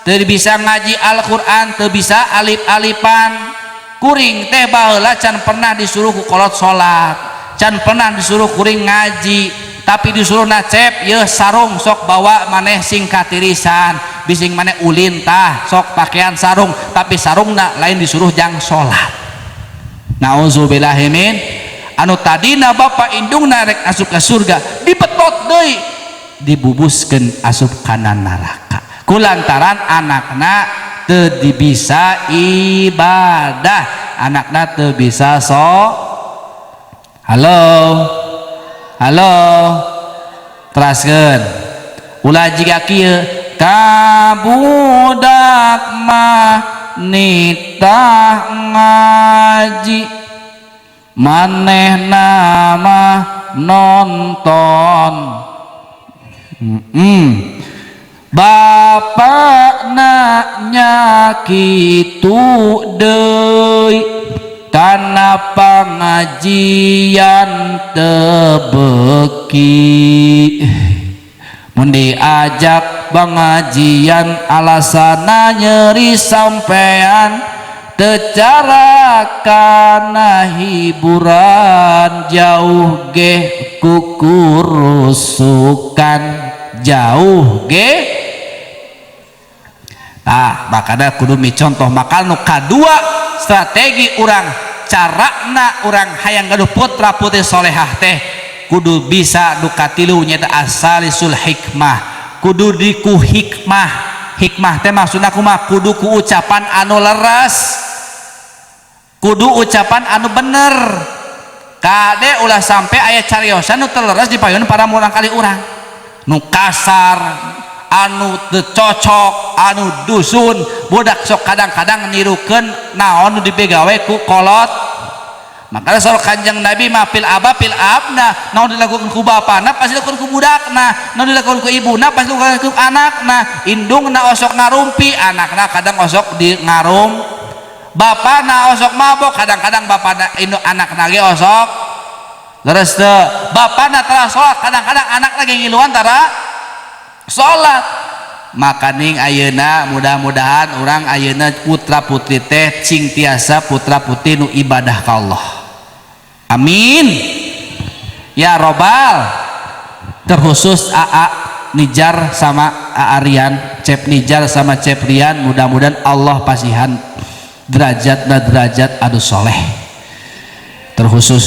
teu bisa ngaji Al-Qur'an, teu bisa alif-alifan. Kuring teh baheula can pernah disuruh ku kolot salat, can pernah disuruh kuring ngaji, tapi disuruh nacep yeuh sarung sok bawa maneh sing katirisan, bising maneh ulin tah sok pakaian sarung, tapi sarungna lain disuruh jang salat. Nauzubillahi min. Anu tadina bapa indungna rek asup ka surga dibetot deui, dibubuskeun asup kana neraka kulantaran anakna teu bisa ibadah, anakna teu bisa so. Halo, halo, teraskeun ulah jiga kieu ka budak mah nitah ngaji, maneh nama nonton. Bapak nanya kitu deui kana pengajian tebeki, mun diajak pengajian alasana nyeri sampean, tecara kana hiburan, jauh ge kukurusukan, jauh ge. Tah, makana kudu micontoh. Maka nu kadua strategi urang, carana urang hayang gaduh putra putri solehah teh kudu bisa nu katilu, nyaeta asalisul hikmah. Kudu diku hikmah. Hikmah teh maksudna kumaha? Kudu ku ucapan anu leres, kudu ucapan anu bener. Kade ulah sampai aya cariosan nu teu leres dipayun para murang kali urang, nu kasar, anu teu cocok, anu dusun. Budak sok kadang-kadang nirukeun naon nu dipegawe ku kolot. Makanya saur Kanjeng Nabi mah fil aba fil abna, naon dilakukan ku bapana pasti dilakukan ku budakna, naon dilakukan ku ibuna pasti dilakukan ku anakna. Indungna osok ngarumpi, anakna kadang osok di ngarum. Bapana osok mabok, kadang-kadang bapana indung anakna ge osok. Leres teu? Bapana tara salat, kadang-kadang anak lagi ngiluan tara salat. Makaning ayeuna mudah-mudahan urang ayeuna putra putri teh cing tiasa putra putri nu ibadah ka Allah. Amin ya robbal. Terkhusus AA Nijar sama AA Rian, Cep Nijar sama Cep Rian, mudah-mudahan Allah pasihan derajat na derajat anu soleh. Terkhusus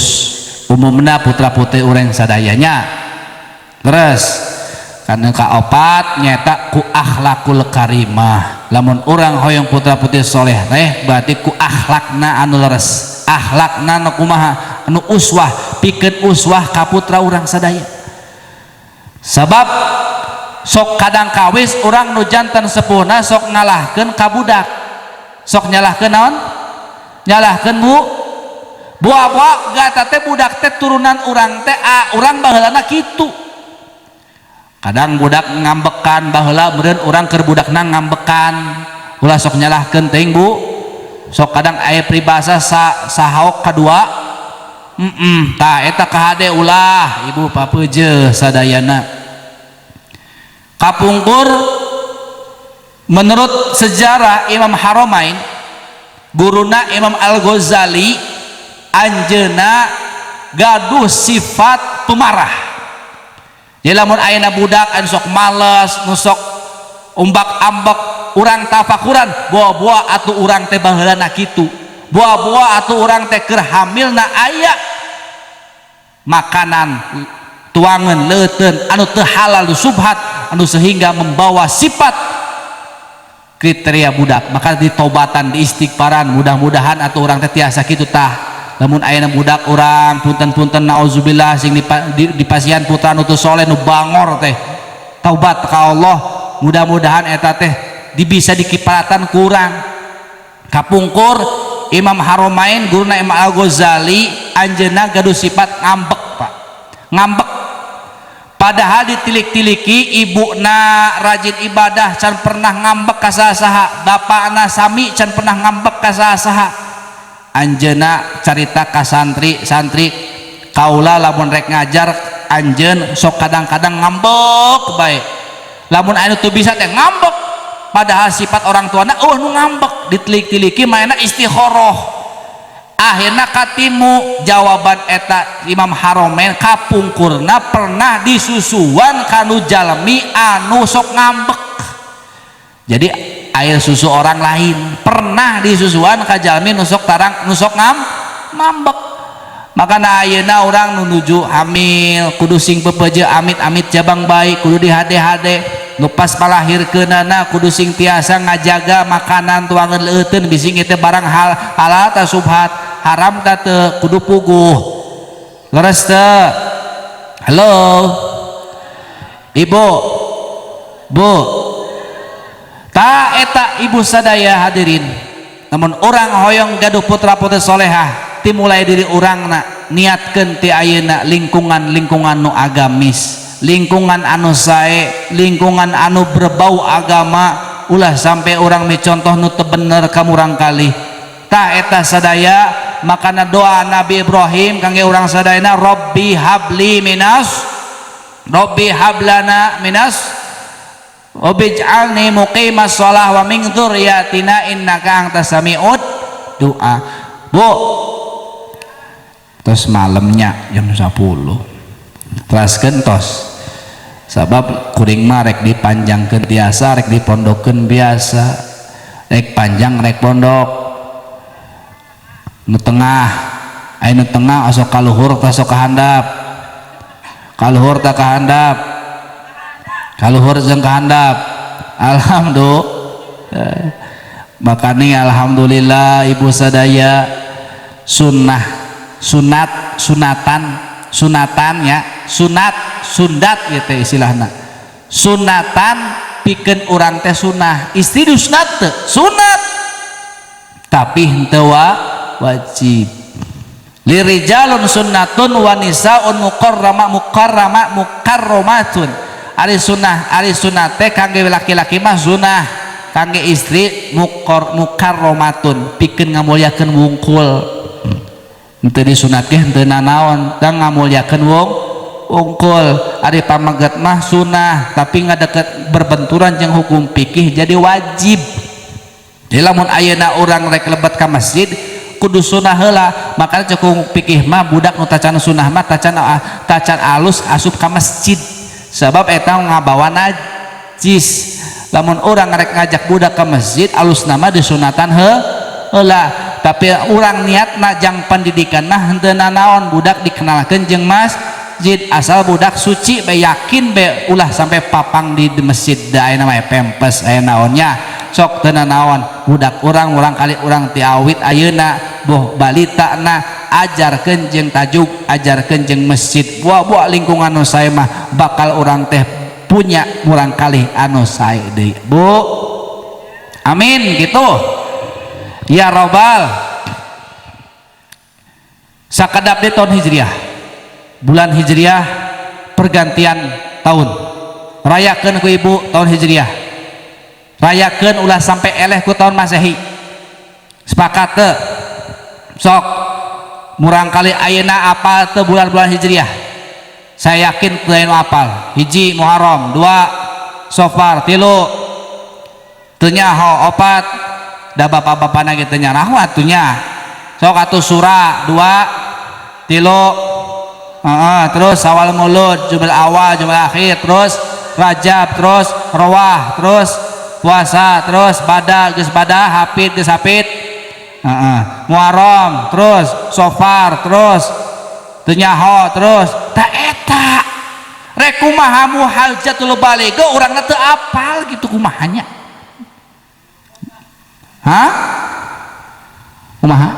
umumna putra putri urang sadayanya. Terus karena kaopat nyata ku akhlakul karimah. Lamun urang hoyong putra putri soleh teh berarti ku akhlakna anu leres, akhlakna anu kumaha, anu uswah, pikeun uswah ka putra urang sadaya. Sabab sok kadang kawis urang nu janten sepuhna sok ngalahkeun ka budak, sok nyalahkeun naon, nyalahkeun bu buah-buah gata teh budak teh turunan urang teh, urang baheulana kitu. Kadang budak ngambekan baheula meureun urang keur budakna ngambekan, ulah sok nyalahkeun teuing bu. Sok kadang aya peribahasa sahaok kadua. Tah eta kahade ulah ibu papeujeuh sadayana. Kapungkur menurut sejarah Imam Haramain, guruna Imam Al-Ghazali, anjeuna gaduh sifat pemarah. Jadi lamun ayeuna budak anu sok males, nu sok umbak-ambek, urang tafakuran boa-boa atuh urang teh baheulana kitu. Boa-boa atuh urang teh keur hamilna aya makanan tuangan leuteun anu teu halal subhat anu sehingga membawa sifat kriteria budak. Maka ditobatan, diistighfaran, mudah-mudahan atuh urang teh tiasa kitu tah. Lamun ayeuna budak urang punten-punten naudzubillah sing dipasihan putra nu teu soleh nu bangor teh taubat ka Allah, mudah-mudahan eta teh bisa dikipratan kurang. Kapungkur Imam Haromain guruna Imam Al-Ghazali anjeunna gaduh sifat ngambek, Pak. Ngambek. Padahal ditilik-tiliki ibuna rajin ibadah can pernah ngambek ka saha-saha, bapakna sami can pernah ngambek ka saha-saha. Anjeunna carita ka santri, santri kaula lamun rek ngajar anjeun sok kadang-kadang ngambek bae. Lamun anu teu bisa teh ngambek, padahal sifat orang tuana eueuh nu ngambek. Ditelik-tiliki mainna istikharah. Akhirna katimu jawaban eta Imam Haromain kapungkurna pernah disusuan kanu jalmi anu sok ngambek. Jadi air susu orang lain pernah disusuan ka jalmi nu sok tarang nu sok ngambek. Makana ayeuna urang nu nuju hamil kudu sing pepeje amit-amit jabang bayi, kudu dihade-hade. Nu pas palahirkeunana kudu sing tiasa ngajaga makanan tuangan leuteun bisi teh barang hal halal ta subhat haram ta teu kudu puguh. Leres teu? Halo ibu, bu, ta eta ibu sadaya hadirin. Namun orang hoyong gaduh putra putri solehah timulai diri urangna niatkeun ti ayeuna lingkungan-lingkungan nu agamis, lingkungan anu sae, lingkungan anu berbau agama, ulah sampai urang micontoh nu teu bener ka murangkalih. Tah eta sadaya makana doa Nabi Ibrahim kangge urang sadayana Rabbi habli minas, Rabbi hablana minas, waj'alni muqimas shalah wa min dzurriyyatina innaka antas samiud doa. Bu, terus malamnya jam 10 teraskeun tos sabab kuring mah rek dipanjangkeun biasa, rek dipondokeun biasa, rek panjang rek pondok nu tengah, aya nu tengah osok kaluhur tah sok kahandap, kaluhur tah kahandap, kaluhur jeung kahandap. Alhamdulillah. Makanya alhamdulillah ibu sadaya sunnah, sunat, sunatan, sunatan ya, sunat, sundat gitu istilahna. Sunatan pikeun urang teh sunah, istri sunat teu? Sunat. Tapi henteu wajib. Lirijalun sunnatun wa nisaun mukarrama mukarrama mukarromatun. Ari sunnah, ari sunat teh kangge laki-laki mah sunnah, kangge istri mukarromatun, pikeun ngamulyakeun wungkul. Henteu disunatkeun henteu nanaon, tang ngamulyakeun wungkul. Ari pameget mah sunnah, tapi ngadeket berbenturan jeung hukum fikih jadi wajib. Jadi lamun ayeuna urang rek lebet ka masjid kudu sunnah heula. Makanya cek hukum fikih mah budak nu tacan sunnah mah tacan alus asup ka masjid. Sebab eta ngabawa najis. Lamun urang rek ngajak budak ke masjid alus nama disunatan heula, tapi urang niatna jang pendidikan mah henteu nanaon, budak dikenalkeun jeung masjid asal budak suci be yakin be ulah sampai papang di masjid da aya mah pempes aya naonnya sok teu nanaon. Budak urang urang kali urang ti awit ayeuna boh balitana ajarkeun jeung tajuk, ajarkeun jeung masjid, buah-buah lingkungan nu sae mah bakal urang teh punya murang kalih anu sae deui. Bu, amin gitu ya robbal. Sakedap di tahun Hijriah, bulan Hijriah pergantian tahun, rayakeun ku ibu tahun Hijriah, rayakeun ulah sampai eleh ku tahun Masehi. Sepakat teu? Sok murang kali ayeuna apal teu bulan-bulan Hijriah? Saya yakin teu anu apal. Hiji Muharram, dua Safar, tilu teu nyaho, opat da bapak-bapana ge teu nyaraho atuh nya. Sok atuh Sura dua, tilu Terus Sawal Mulud, Jumadil Awal, Jumadil Akhir, terus Rajab, terus Rawah, terus puasa, terus bada, geus bada, hapit, geus hapit. Muharram, terus Sofar, terus teu nyaho, terus ta eta. Rek kumaha muhajjatul baligh urangna teu apal gitu kumahanya. Hah? Kumaha?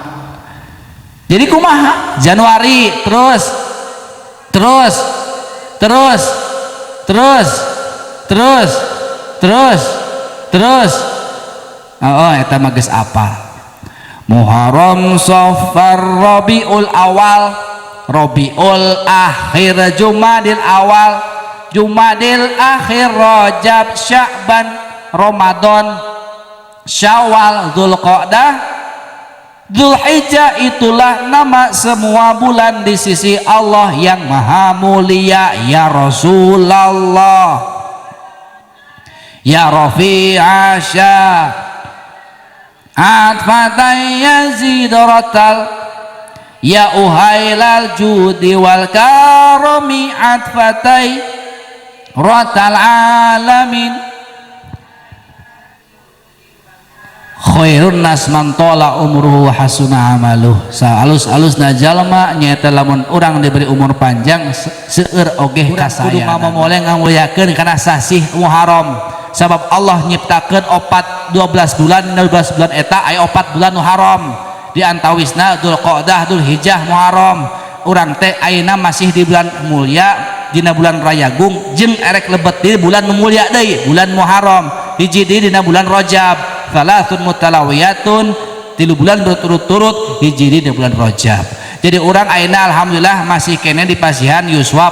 Jadi kumaha? Januari terus terus terus terus terus terus terus. Oh, eta mah geus apal. Muharram, Safar, Rabiul Awal, Rabiul Akhir, Jumadil Awal, Jumadil Akhir, Rajab, Sya'ban, Ramadan, Syawal, Dzulqa'dah, Dzulhijjah. Itulah nama semua bulan di sisi Allah yang maha mulia. Ya Rasulullah, ya Rafi'asya atfatai yazidratal, ya uhailal judi wal karami atfatai ratal alamin. Khairun nas man tola umruhu hasuna amaluh. Saalus-alusna jalma nyaeta lamun urang diberi umur panjang seueur ogeh kasayana. Kudu mamoleh ngamuliakeun kana sasih Muharram, sabab Allah nyiptakeun opat 12 bulan, 12 bulan eta aya 4 bulan nu haram, di antawisna Dzulqa'dah, Dzulhijjah, Muharram. Urang teh ayeuna masih di bulan mulia, dina bulan Rayagung, jeung erek lebet di bulan nu mulia deui, bulan Muharram, hiji deui dina bulan Rajab. Salasun mutalawiyatun, 3 bulan berturut-turut, hiji deui dina bulan Rajab. Jadi urang ayeuna alhamdulillah masih kene di pasihan yuswa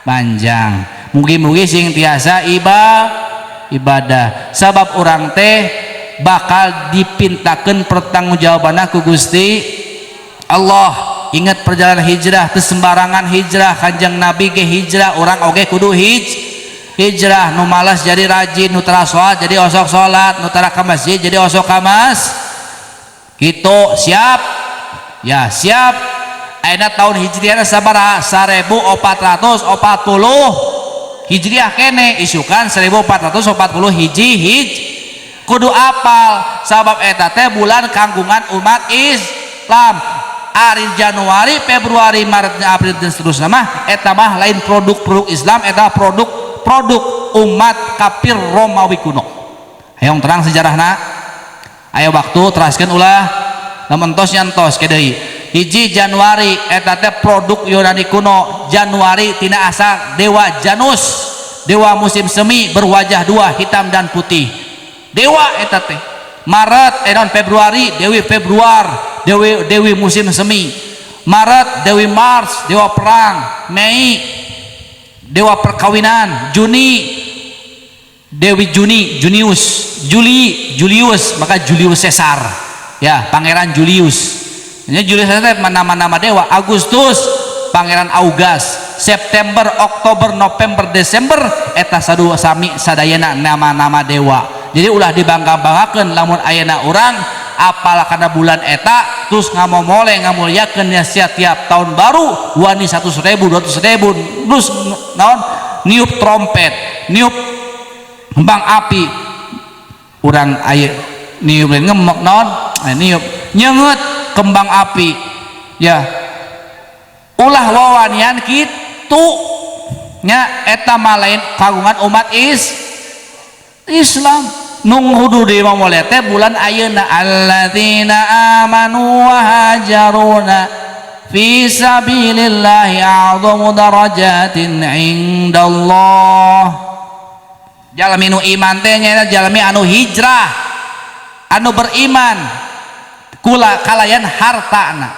panjang. Mugi-mugi sing tiasa ibadah, sabab urang teh bakal dipintakeun pertanggungjawabanna ku Gusti Allah. Ingat perjalanan hijrah teu sembarangan hijrah, Kanjeng Nabi ge hijrah, urang oge kudu hijrah. Nu malas jadi rajin, nu tara salat jadi osok salat, nu tara ka masjid jadi osok ka mas. Kitu siap? Ya siap. Ayeuna tahun hijriah sabaraha? 1440 hijriah kene, isukan 1440 hiji hij. Kudu apal sabab eta teh bulan kanggungan umat Islam. Ari Januari, Februari, Maret, April dan seterusnya mah eta mah lain produk-produk Islam, eta produk-produk umat kafir Romawi kuno. Hayang terang sejarahna. Aya waktu teraskeun ulah lamun tos nyantos ke deui. Hiji Januari eta teh produk Yunani kuno. Januari tina asal dewa Janus, dewa musim semi berwajah dua, hitam dan putih. Dewa eta teh. Maret, Februari, Dewi Februar, dewi musim semi. Maret, Dewi Mars, dewa perang. Mei, dewa perkawinan. Juni, Dewi Juni, Junius, Juli, Julius, maka Julius Caesar, ya Pangeran Julius. Ini Julius Caesar nama-nama dewa. Agustus, Pangeran Augas. September, Oktober, November, Desember eta sadu sami sadayana nama-nama dewa. Jadi ulah dibangga-banggakeun lamun ayeuna urang apal kana bulan eta terus ngamomole ngamuliakeun nya setiap tahun baru wani 100.000, 200.000 terus naon niup trompet, niup kembang api. Urang aya niup lain ngemok naon? Niup nyenget kembang api ya. Ulah wawanian kitu nya, eta mah lain kagungan umat Islam. Nung kudu di mamole teh bulan ayeuna alladzina amanu wa hajaruna fi sabilillahi a'zamu darajatin indallah. Jalmi nu iman teh nyaeta jalmi anu hijrah, anu beriman kula kalayan hartana,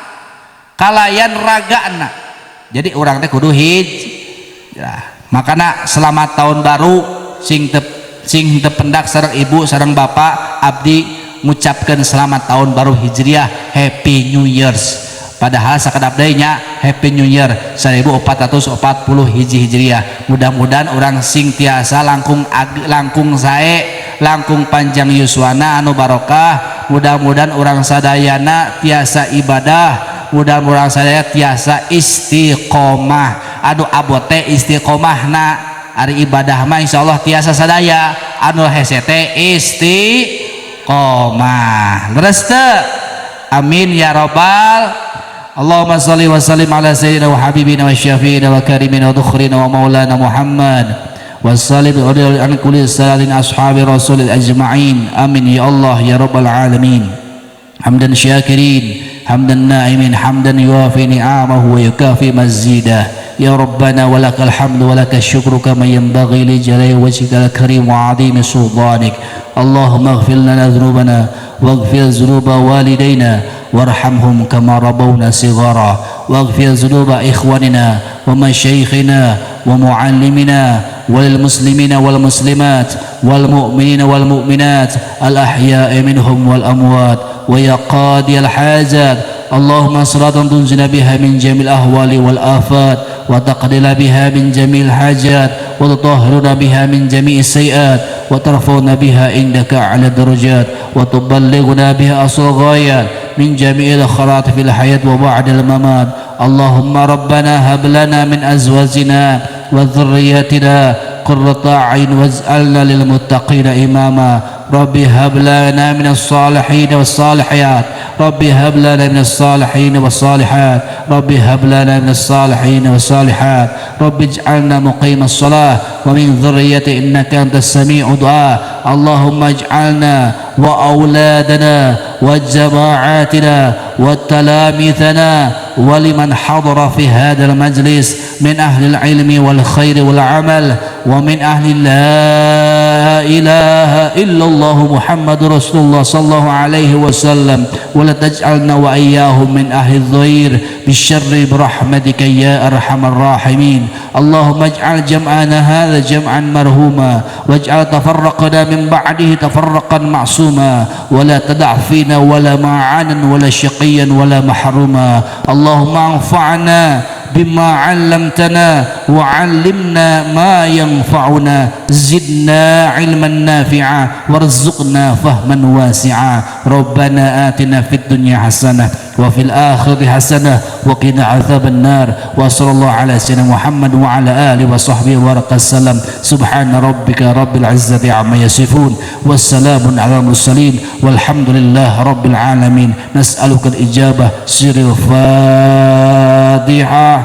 kalayan ragana. Jadi urang teh kudu hijrah. Makana selamat tahun baru sing tependak sareng ibu sareng bapak, abdi ngucapkeun selamat tahun baru hijriah, Happy New Year's. Padahal sakedap deui nya Happy New Year 1440 hiji hijriah. Mudah-mudahan urang sing tiasa langkung langkung sae, langkung panjang yuswana anu barokah. Mudah-mudahan urang sadayana tiasa ibadah, Mudah-mudahan sadaya tiasa istiqomah. Anu abot teh istiqomahna, ari ibadah mah insyaallah tiasa sadaya, anu hese teh istiqomah. Leres teu? Amin ya rabbal. Allahumma salli wa sallim ala sayyidina wa habibina wa syafi'ina wa karimina wa dukhrina wa maulana Muhammad wa sallim an kulli salatin ashabi rasulil ajma'in. Amin ya Allah ya rabbal alamin. Hamdan syakirin, hamdan na'imin, hamdan yuafi ni'amahu wa yukafi mazidah. Ya Rabbana walakal hamdu walakal syukru kama yanbaghi li jalali wajhikal karim wa 'azimi sultanik. Allahumma ighfir lana dhunubana waghfir dhunuba walidayna warhamhum kama rabbawna sighara, waghfir dhunuba ikhwanina wa mashayikhina wa muallimina wal muslimina wal muslimat wal mu'minina wal mu'minat al ahya'i minhum wal amwat wa ya qadiyal hajat. Allahumma salatan tunjina biha min jamil ahwali wal afat, wa taqdila biha min jamil hajat, wa tutahhiruna biha min jami'is sayiat, wa tarfa'una biha indaka 'ala darajat, wa tuballighuna biha asal ghayat min jami'il khairat fil hayat wa ba'dal mamat. Allahumma rabbana hab lana min azwajina wa dhurriyyatina qurrata a'yun waj'alna lil muttaqina imama. Rabbi hab lana minas salihin was salihat. Rabbi hab lana minas salihin was salihat. Rabbi hab lana minas salihin was salihat. Rabbi ij'alna muqimas salah wa min dhurriyyati innaka antas sami'ud du'a. Allahumma ij'alna wa auladana wa jama'atina wa talamithana wa liman hadara fi hadzal majlis min ahli al-ilmi wal khairi wal amal wa min ahli la ilaha illallah Muhammadur Rasulullah sallallahu alaihi wasallam, wa la taj'alna wa iyyahum min ahli dhair bisyarri birahmatika ya arhamar rahimin. Allahumma ij'al jam'ana hadza jam'an marhuma waj'al tafarraqana min ba'dihi tafarraqan ma'suma, wa la tad'a fina wa la ma'anan wa la syaqiyan wa la mahruma. Allahumma anfa'na bima 'allamtana wa 'allimna ma yanfa'una, zidna 'ilman nafi'a warzuqna fahman wasi'a. Rabbana atina fid dunya hasanah wa fil akhirati hasanah wa qina adzaban nar. Wa sallallahu ala sayyidina Muhammad wa ala alihi wa sahbihi wa baraka salam. Subhana rabbika rabbil izzati amma yasifun, wassalamun ala mursalin, walhamdulillahi rabbil alamin. Nas'aluka al-ijabah sirril Fatihah.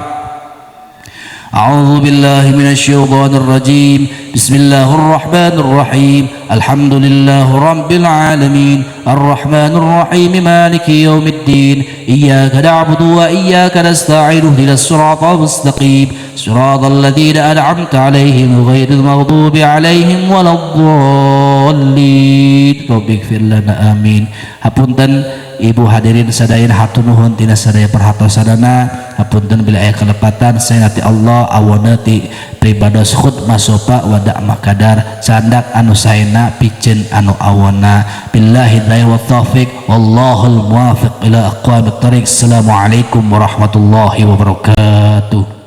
A'udzu billahi minasy syaithanir rajim. Bismillahirrahmanirrahim. Alhamdulillahi rabbil alamin. Arrahmanir rahim. Maliki yaumiddin. Iyyaka na'budu wa iyyaka nasta'in. Ihdinas siratal mustaqim. Siratal ladzina an'amta 'alaihim ghairil maghdubi 'alaihim waladdallin. Rabbighfir lana amin. Hapunten ibu hadirin sadayana, hatur nuhun tina sadaya perhatosanana. Hapunten bila aya kelepatan, saya ti Allah awana ti pribados khutbah sopa wada makadar candak anu saena piceun anu awana. Billahi hidayah wa taufiq, wallahul muwafiq ila aqwamit thariq. Assalamualaikum warahmatullahi wabarakatuh.